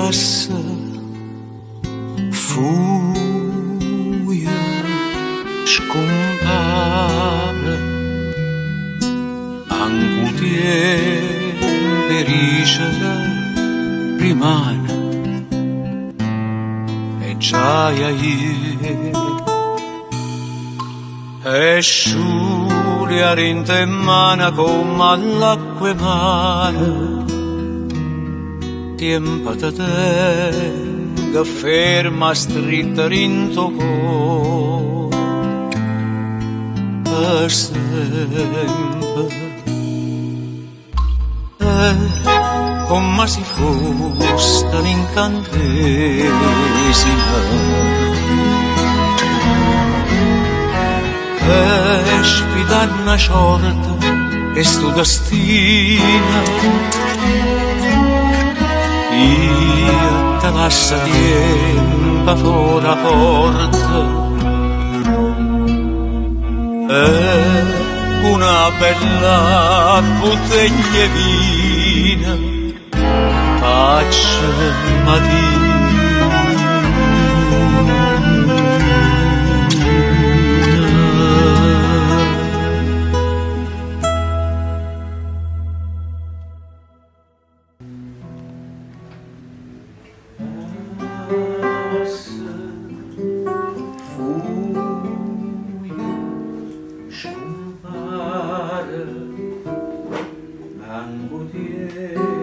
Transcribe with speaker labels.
Speaker 1: passa, fuje, scumpare, manco 'o tiempo 'e dicere rimane e già je. E sciulia dint' 'e mmane comme a ll'acqua 'e mare. Tiempo te tengo ferma astritta dint' 'o core pe sempe. È comme si fosse n'incantesimo. E sfidanno 'a ciorta 'e stu destino, io te lasso 'a tiempo fore 'a porta. E cu na bella butteglia 'e vino faccio matina. Passa, fuje, scumpare, manco 'o tiempo.